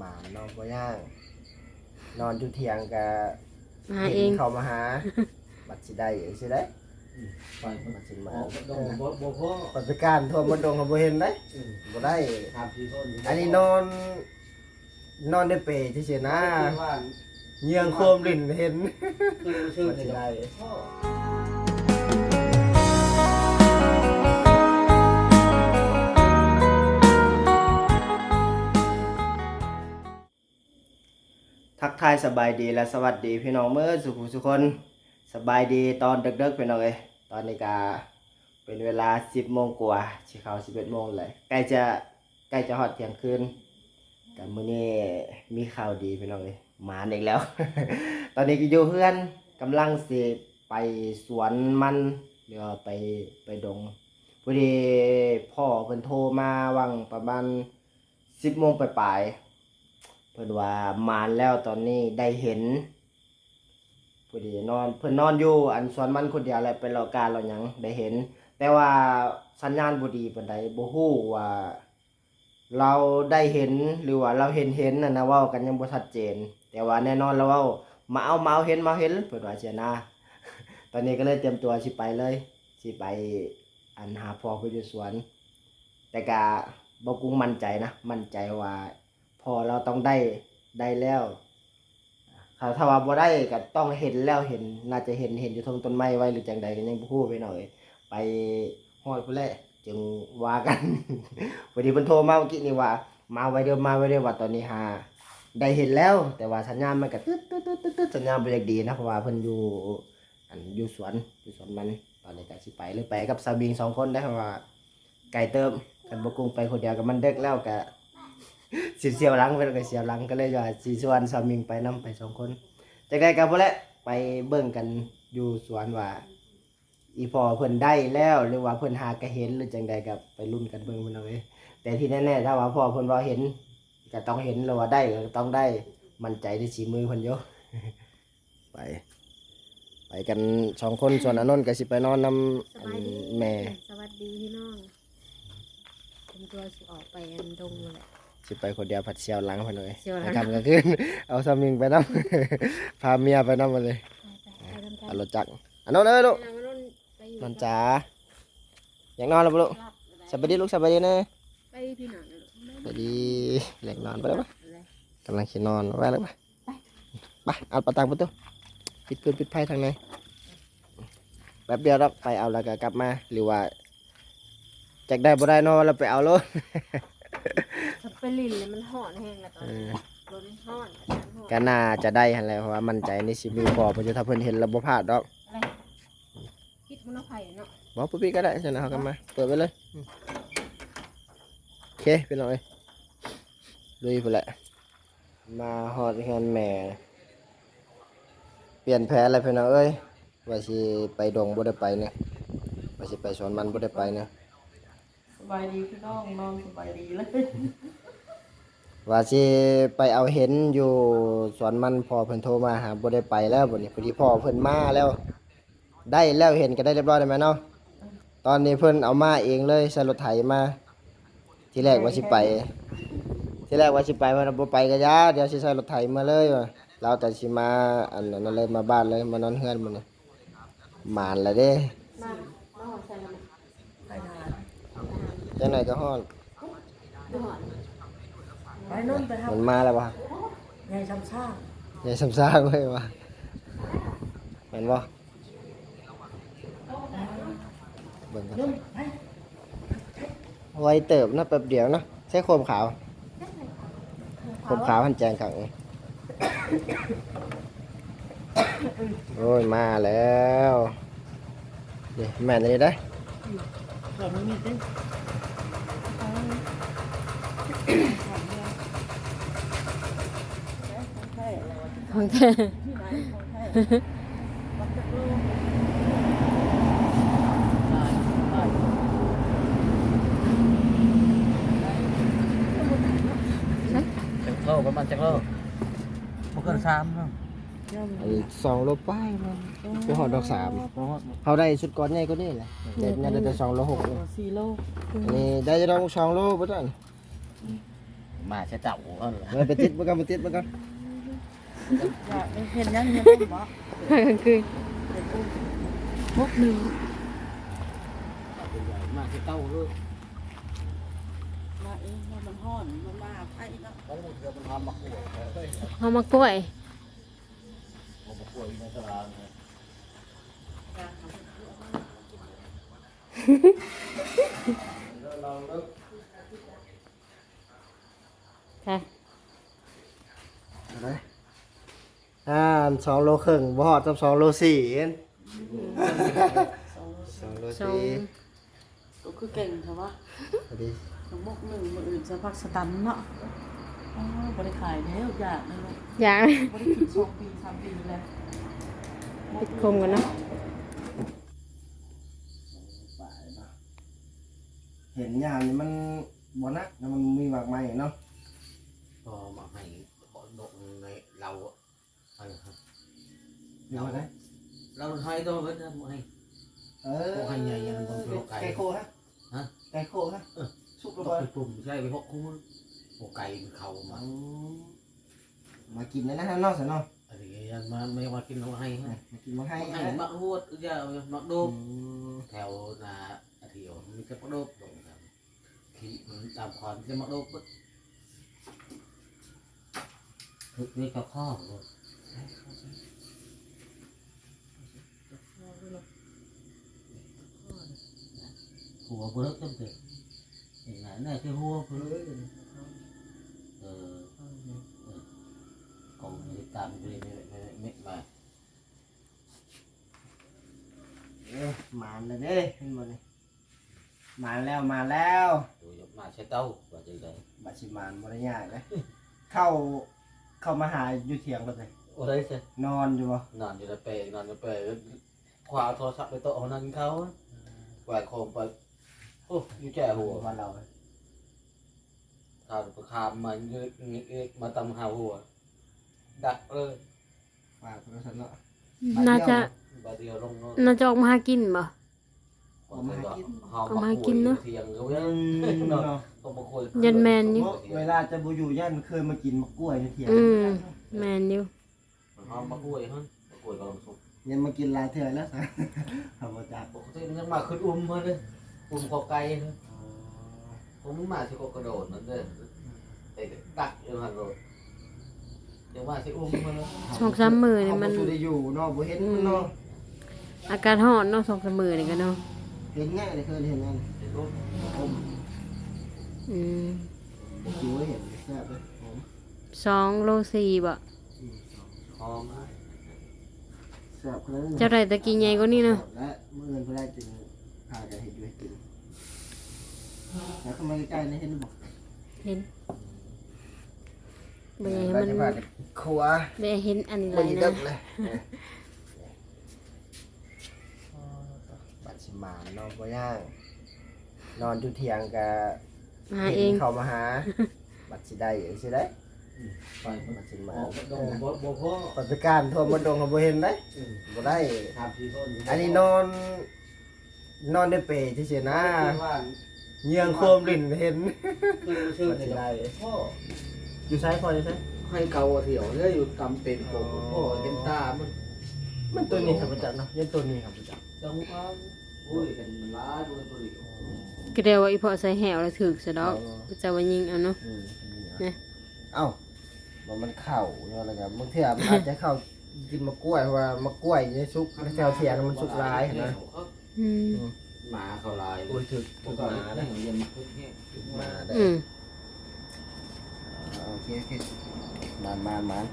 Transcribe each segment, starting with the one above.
ໝານເນາະ ບໍ່ຍາກ ນອນຢູ່ຖຽງກະ ມາເອງ ເຫັນເຂົາມາຫາ ບັດຊິໄດ້ຈັ່ງຊີ້ໄດ໋ ອືມ ໄປ ບັດຊິມາ ບໍ່ ບໍ່ ບໍ່ ບໍ່ພໍ ປະສະການທົ່ວໝົດດົງເຮົາບໍ່ເຫັນໄດ໋ ອືມ ບໍ່ໄດ້ ສາມສີ່ຄົນ ອັນນີ້ນອນ ນອນໃນເປຊື່ໆນະ ເຍືອງໂຄມຫຼິ້ນເຫັນ ເອີ ເຊີນ ມັນຊິໄດ້ ທັກທາຍສະບາຍດີ ແລະ ສະຫວັດດີພີ່ນ້ອງເໝິດສູ່ຜູ້ສູ່ຄົນ. ສະບາຍດີຕອນເດິກໆ ພີ່ນ້ອງເອີຍ. ຕອນນີ້ກະເປັນເວລາສິບໂມງກວ່າ ຊິເຂົ້າສິບເອັດໂມງແລ້ວ ໃກ້ຈະ ໃກ້ຈະຮອດທ່ຽງຄືນ. ກະມື້ນີ້ມີຂ່າວດີພີ່ນ້ອງເອີຍ ໝານອີກແລ້ວ. ຕອນນີ້ກະຢູ່ເຮືອນ ກຳລັງຊິໄປສວນມັນ ຫຼືວ່າໄປ ໄປດົງ. ພໍດີພໍ່ເພິ່ນໂທມາຫວ່າງປະມານສິບໂມງປາຍໆ ເພິ່ນວ່າໝານແລ້ວ ຕອນນີ້ໄດ້ເຫັນ. ພໍດີນອນ ເພິ່ນນອນຢູ່ອັນສວນມັນຄົນດຽວແຫຼະ ໄປເລາະກາເລາະຫຍັງໄດ້ເຫັນ ແຕ່ວ່າສັນຍານບໍ່ດີປານໃດ ບໍ່ຮູ້ວ່າລາວໄດ້ເຫັນ ຫຼືວ່າລາວເຫັນເຫັນຫັ້ນນະ ເວົ້າກັນຍັງບໍ່ຊັດເຈນ. ແຕ່ວ່າແນ່ນອນລາວເວົ້າ ມາເອົາ ມາເອົາ ເຫັນ ມາເຫັນ ເພິ່ນວ່າຊີ້ນະ. ຕອນນີ້ກະເລີຍຕຽມຕົວຊິໄປເລີຍ ຊິໄປອັນຫາພໍ່ເພິ່ນຢູ່ສວນ. ແຕ່ກະບໍ່ກຸ້ງໝັ້ນໃຈນະ ໝັ້ນໃຈວ່າພໍ່ລາວຕ້ອງໄດ້ ໄດ້ແລ້ວ. ຖ້າ ຖ້າວ່າບໍ່ໄດ້ກະຕ້ອງເຫັນແລ້ວເຫັນ ໜ້າຈະເຫັນ ເຫັນຢູ່ເທິງຕົ້ນໄມ້ໄວ້ ຫຼືຈັ່ງໃດກະຍັງບໍ່ຮູ້ພີ່ນ້ອງເອີຍ. ໄປຮອດພຸ້ນແຫຼະຈຶ່ງວ່າກັນ. ພໍດີເພິ່ນໂທມາເມື່ອກີ້ນີ້ວ່າ ມາໄວເດີ ມາໄວເດີ ວ່າຕອນນີ້ຫາໄດ້ເຫັນແລ້ວ ແຕ່ວ່າສັນຍານມັນກະຕຶດໆໆໆ ສັນຍານບໍ່ຢາກດີນະ ເພາະວ່າເພິ່ນຢູ່ ອັນຢູ່ສວນ ຢູ່ສວນມັນ. ຕອນນີ້ກະຊິໄປ ຫຼືໄປກັບສາວມິງສອງຄົນໄດ໋ ເພາະວ່າໄກເຕີບ ຄັນບໍ່ກຸ້ງໄປຄົນດຽວກະມັນເດິກແລ້ວ ກະຊິສຽວຫຼັງ ເພິ່ນກະສຽວຫຼັງ ກະເລີຍວ່າຊິຊວນສາວມິງໄປນຳ ໄປສອງຄົນ. ຈັ່ງໃດກະພຸ້ນແຫຼະ ໄປເບິ່ງກັນຢູ່ສວນວ່າອີ່ພໍ່ເພິ່ນໄດ້ແລ້ວ ຫຼືວ່າເພິ່ນຫາກະເຫັນ ຫຼືຈັ່ງໃດກະໄປລຸ້ນກັນເບິ່ງພີ່ນ້ອງເອີຍ. ແຕ່ທີ່ແນ່ໆ ຖ້າວ່າພໍ່ເພິ່ນວ່າເຫັນ ກະຕ້ອງເຫັນ ຫຼືວ່າໄດ້ກະຕ້ອງໄດ້ ໝັ້ນໃຈໃນສີມືເພິ່ນຢູ່. ໄປ ໄປກັນສອງຄົນ ສ່ວນອານົນກະຊິໄປນອນນຳ ສະບາຍດີ ອັນແມ່ ສະຫວັດດີພີ່ນ້ອງ. ເປັນຕົວຊິອອກໄປອັນດົງແຫຼະ ຊິໄປຄົນດຽວພັດສຽວຫຼັງເພິ່ນເອີຍ ສຽວຫຼັງ ກາງຄ່ຳກາງຄືນ ເອົາສາວມິງໄປນຳ ພາເມຍໄປນຳໝົດເລີຍ. ໄປ ໄປ ໄປນຳກັນ ເອົາລົດຈັກ ອານົນເອີຍລູກ ອານົນ ນອນຈ້າ ຢາກນອນແລ້ວບໍ່ລູກ? ສະບາຍດີລູກ ສະບາຍດີແນ່ ໄປພີ່ນ້ອງ ສະບາຍດີ ຢາກນອນ ໄປແລ້ວ ກຳລັງຊິນອນ ໄປແລ້ວ ໄປ ໄປ ອັດປະຕູ ປິດເຄື່ອງປິດໄຟທາງໃນ ແປັບດຽວດອກ ໄປເອົາແລ້ວກະກັບມາ ຫຼືວ່າຈັກໄດ້ບໍ່ໄດ້ເນາະ ແລ້ວໄປເອົາໂລດ. ຄັນໄປຫຼິ້ນແລ້ວມັນຮ້ອນແຮງລະຕອນ ເອີ ລົມມັນຮ້ອນ ອາກາດຮ້ອນ ກະໜ້າຈະໄດ້ຫັ້ນແຫຼະ ເພາະວ່າໝັ້ນໃຈໃນສີມືພໍ່ເພິ່ນຢູ່ ຖ້າເພິ່ນເຫັນລະບໍ່ພາດດອກ. ປິດມັນເອົາໄຟເນາະ ບໍ່ ບໍ່ປິດກະໄດ້ ຊັ້ນເຮົາກະມາ ເປີດໄວ້ເລີຍ. ໂອເຄພີ່ນ້ອງເອີຍ ລຸຍພຸ້ນແຫຼະ. ມາຮອດເຮືອນແມ່ ປ່ຽນແຜນແລ້ວພີ່ນ້ອງເອີຍ ວ່າຊິໄປດົງບໍ່ໄດ້ໄປນະ ວ່າຊິໄປສວນມັນບໍ່ໄດ້ໄປນະ. ສະບາຍດີພີ່ນ້ອງ ນອນສະບາຍດີເລີຍ ວ່າຊິໄປເອົາເຫັນຢູ່ສວນມັນ ພໍ່ເພິ່ນໂທມາຫາ ບໍ່ໄດ້ໄປແລ້ວບັດນີ້. ພໍດີພໍ່ເພິ່ນມາແລ້ວ ໄດ້ແລ້ວ ເຫັນກະໄດ້ລຽບຮ້ອຍແລ້ວແມ່ເນາະ. ຕອນນີ້ເພິ່ນເອົາມາເອງເລີຍ ໃສ່ລົດໄຖມາ. ທີແລກວ່າຊິໄປ ທີແລກວ່າຊິໄປ ເພິ່ນວ່າບໍ່ໄປກະຢ່າ ດຽວຊິໃສ່ລົດໄຖມາເລີຍວ່າ. ລາວກະຊິມາ ອັນນັ້ນເລີຍ ມາບ້ານເລີຍ ມານອນເຮືອນມື້ນີ້ ໝານລະເດ້. ມາ ມາຮອດໃສລະ? ໄປນະ ຈັ່ງໃດກະຮ້ອນ ຄືຮ້ອນ ໄປນອນໄປຮັບ ມັນມາແລ້ວບໍ່? ໃຫຍ່ຊ່ຳຊ້າງ ໃຫຍ່ຊ່ຳຊ້າງເລີຍວ່າ ແມ່ນບໍ່? ເບິ່ງກ່ອນ ໄວເຕີບເນາະ ແປັບດຽວເນາະ. ໃຊ້ໂຄມຂາວ ໂຄມຂາວຫັ້ນແຈ້ງຄັກ. ໂອ້ຍ ມາແລ້ວ ນີ້ແມ່ນອີ່ຫຼີເດ້. ຂອງແທ້ ຈັກໂລ ປະມານຈັກໂລ? ບໍ່ເກີນສາມເນາະ ອັນສອງໂລປາຍເນາະ ບໍ່ຮອດດອກສາມ. ບໍ່ຮອດ ເຮົາໄດ້ຊຸດກ້ອນໃຫຍ່ກວ່ານີ້ແຫຼະ ໄດ້ ຍັງໄດ້ແຕ່ສອງໂລຫົກ ສອງໂລສີ່ໂລ ອັນນີ້ໄດ້ດອກສອງໂລບໍ່ທັນ. ມາຊະເຈົ້າເອີ ເອີ ໄປຕິດມັນກ່ອນ ໄປຕິດມັນກ່ອນ. ຢາກເຮັດຫຍັງເຮັດບຸນບໍ? ກາງຄືນ ເຮັດບຸນ ຫົກໜຶ່ງ ມາຊະເຈົ້າເລີຍ. ມາເອງ ມັນຮ້ອນ ມັນມາໃຜເນາະ. ເອົາເທື່ອມັນຫອມໝາກກ້ວຍ ເອີ ຫອມໝາກກ້ວຍ ຫອມໝາກກ້ວຍຢູ່ໃນຕະຫຼາດນະ. ເທົ່າໃດ? ອ່າ ສອງໂລເຄິ່ງ ບໍ່ຮອດຊ້ຳສອງໂລສີ່. ສອງໂລ ສອງໂລ ສອງ ສີ່ ໂຕຄືເກັ່ງແທ້ວະ. ພໍດີ ໝົກໜຶ່ງ ມື້ອື່ນໃສ່ຜັກສະຕຳເນາະ. ອໍ ບໍ່ໄດ້ຂາຍແລ້ວ ຢາກແລ້ວເນາະ ຢາກ ບໍ່ໄດ້ກິນສອງປີສາມປີແລ້ວ. ປິດຄົມກ່ອນເນາະ. ເຫັນຍາມນີ້ມັນບໍ່ໜັກນະ ມັນມີໝາກໄມ້ເນາະ. ພໍໝາກໄມ້ ເບາະດົກໃນເລົາ ອັນນັ້ນ ເລົາ ເຮົາໄດ້ ເຮົາໄດ້ຕໍ່ເບິດນະໝາກໄມ້. ເອີ ພວກໄຮ່ໃຫຍ່ ອັນນັ້ນ ພວກໄກ່ ໄກ່ໂຄນະ ຮະ ໄກ່ໂຄນະ. ເອີ ສຸກແລ້ວບໍ່? ໄປປຸ້ມໃສ່ໄປເພາະຄຸມ ພວກໄກ່ມັນເຂົ້າມາ. ອືມ ມາກິນແລ້ວນະເນາະ ຊັ້ນເນາະ. ອັນນີ້ຍັງມາ ມາ ມາກິນໝາກໄຮ່ ມາກິນໝາກໄຮ່ ໝາກໄຮ່ ໝາກຮວດ ຢາ ໝາກໂດກ. ອືມ ແຖວໜ້າອາທິວມີແຕ່ໝາກໂດກ ດອກ ທີ່ມັນຕາມຄອນ ມີແຕ່ໝາກໂດກເບິດ. ຄືມີເຈົ້າຂອງບໍ່? ຫົວບໍ່ເລິກຈັ່ງຊີ້ ເຫັນໜ້າແນ່ຄືຫົວເພິ່ນ. ເອີ ເອີ ກອງຕິດຕາມຢູ່ໃນເມັດມາ. ເອີ ມາແລ້ວເດ້ ເຫັນບໍ່ນີ້? ມາແລ້ວ ມາແລ້ວ ໂອ້ຍ ມາຊະເຈົ້າ ວ່າຈັ່ງໃດ? ບັດຊິມາບໍ່ໄດ້ຍາກເດ້. ເຂົ້າ ເຂົ້າມາຫາຢູ່ຖຽງໂລດເດ້. ໂອ້ ໄດ້ຊະ ນອນຢູ່ບໍ່? ນອນຢູ່ໃນເປ ນອນຢູ່ເປ ຄວ້າໂທລະສັບໄປໂຕະເຮົານັ່ງເຂົ້າ ແກວ່າຂອງໄປ. ໂອ້ ຢູ່ແຈຫົວບ້ານລາວ ຂ້າມໄປຂ້າມມາ ມາຕຳຫາຫົວ ດັກເລີຍ. ຝາກໂທລະສັບເນາະ ໜ້າຈະ ບາດດຽວລົງເນາະ ໜ້າຈະອອກມາຫາກິນບໍ່? ອອກມາຫາກິນ ອອກມາຫາກິນເນາະ. ອືມ ເນາະ ເນາະ ຢ້ານແມ່ນຢູ່ ເວລາຈະບໍ່ຢູ່ ຢ້ານເຄີຍມາກິນໝາກກ້ວຍໃນຖຽງ. ອືມ ແມ່ນຢູ່. ມັນຫອມໝາກກ້ວຍຫັ້ນ ໝາກກ້ວຍກຳລັງສຸກ. ຍັງມາກິນຫຼາຍເທື່ອແລ້ວ ເຮົາບໍ່ຈັກ. ປົກກະຕິມັນຍັງມາຂຶ້ນອຸມເພິ່ນເດ້ ອຸມເຂົ້າໄກ່. ອໍ ເພາະມັນມາຊິກົກກະໂດດນັ້ນເດ້ ໄປດັກຢູ່ຫັ້ນໂລດ. ຈັ່ງວ່າຊິອຸມເພິ່ນເນາະ ສອງສາມມື້ນີ້ມັນ ເຮົາບໍ່ໄດ້ຢູ່ເນາະ ບໍ່ເຫັນມັນເນາະ. ອືມ ອາກາດຮ້ອນເນາະ ສອງສາມມື້ນີ້ກໍເນາະ. ເຫັນແນ່ເລີຍ ເຄີຍເຫັນແນ່ ເຫັນລົດ ອືມ ບໍ່ຄິວເຫັນ ແຊບເດ້ ຫອມ. ສອງໂລສີ່ບໍ? ອືມ ຫອມ ແຊບຂະໜາດນັ້ນ. ເຈົ້າໄດ້ຕະກີ້ໃຫຍ່ກວ່ານີ້ເນາະ ແລະ ມື້ອື່ນເພິ່ນໄດ້ຈຶ່ງພາກັນເຮັດຢູ່ເຮັດກິນ. ແລ້ວເຂົ້າມາໃກ້ໆນີ້ເຫັນບໍ່? ເຫັນ ບໍ່ຢາກໃຫ້ມັນ ຄວາ ບໍ່ຢາກເຫັນອັນນີ້ຫຼາຍນະ. ບັດຊິມານເນາະ ບໍ່ຍ່າງ ນອນຢູ່ຖຽງກະ ມາເອງ ເຫັນເຂົ້າມາຫາ. ບັດຊິໄດ້ ຊິໄດ້ ອືມ ໄປ ບັດຊິມານ ບໍ່ ບໍ່ພໍ ບັດໄປການທົ່ວໝົດດົງກໍບໍ່ເຫັນໄດ໋. ອືມ ບໍ່ໄດ້ ອັນນີ້ນອນ ນອນໃນເປຊື່ໆນະ ເຍືອງໂຄມຫຼິ້ນເຫັນ. ເຊີງ ເຊີງ ບັດຊິໄດ້ ຢູ່ໃສພໍ່ ຢູ່ໃສ? ໃຫ້ເຂົາທ່ຽວເລີຍ ຢູ່ຕຳເປັນໂກ ພໍ່ເຫັນຕາມັນ. ມັນຕົວນີ້ຂ້າພະເຈົ້າເນາະ ຍັງຕົວນີ້ຂ້າພະເຈົ້າ ຈັງຫວະ ໂອ້ຍ ເຫັນມັນຫຼາຍ ບໍ່ແມ່ນຕົວນີ້. ກໍແຕ່ວ່າອີ່ພໍ່ໃສ່ແຫ້ວແລ້ວຖືກຊະດອກ ເຈົ້າວ່າຍິງເອົາເນາະ. ເອົ້າ ວ່າມັນເຂົ້າເນາະ ແລ້ວກໍບາງເທື່ອມັນອາດຈະເຂົ້າກິນໝາກກ້ວຍ ເພາະວ່າໝາກກ້ວຍຢູ່ໃນສຸກ ແຖວຖຽງມັນສຸກຫຼາຍຫັ້ນນະ. ອືມ ອືມ ໝາເຂົ້າຫຼາຍ ໂອ້ຍ ຖືກ ຖືກໝາເດ້ ໝາເດ້. ອືມ ໂອເຄ ໂອເຄ ມານ ມານ ມານ.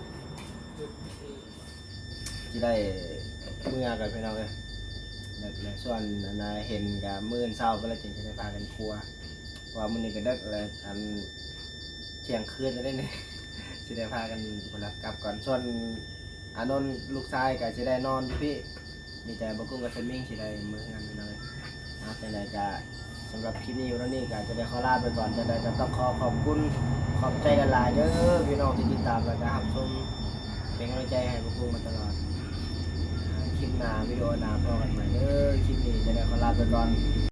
ຊິໄດ້ເມືອກ່ອນພີ່ນ້ອງເອີຍ ແລ້ວ ແລ້ວສ່ວນອັນນ່າເຫັນກະມື້ອື່ນເຊົ້າພຸ້ນລະ ຈຶ່ງຊິໄດ້ພາກັນຄົວ ເພາະວ່າມື້ນີ້ກະເດິກແລ້ວ ອັນ ທ່ຽງຄືນແລ້ວເດ້ນີ້ ຊິໄດ້ພາກັນພຸ້ນລະ ກັບກ່ອນ. ສ່ວນອານົນລູກຊາຍກະຊິໄດ້ນອນຢູ່ພີ້ ມີແຕ່ບໍ່ກຸ້ງກັບສະມິງຊິໄດ້ເມືອເຮືອນພີ່ນ້ອງເອີຍ. ເອົາ ຈັ່ງໃດກະ ສຳລັບຄລິບນີ້ ວັນນີ້ກໍຈະໄດ້ຂໍລາໄປກ່ອນ ຈັ່ງໃດກໍຕ້ອງຂໍຂອບຄຸນ ຂອບໃຈຫຼາຍໆເດີພີ່ນ້ອງທີ່ຕິດຕາມ ແລ້ວກໍຮັບຊົມ ເປັນກຳລັງໃຈໃຫ້ພວກເຮົາມາຕະຫຼອດ. ຄລິບໜ້າ ວິດີໂອໜ້າພໍ້ກັນໃໝ່ເດີ. ຄລິບນີ້ຈະໄດ້ຂໍລາໄປກ່ອນ.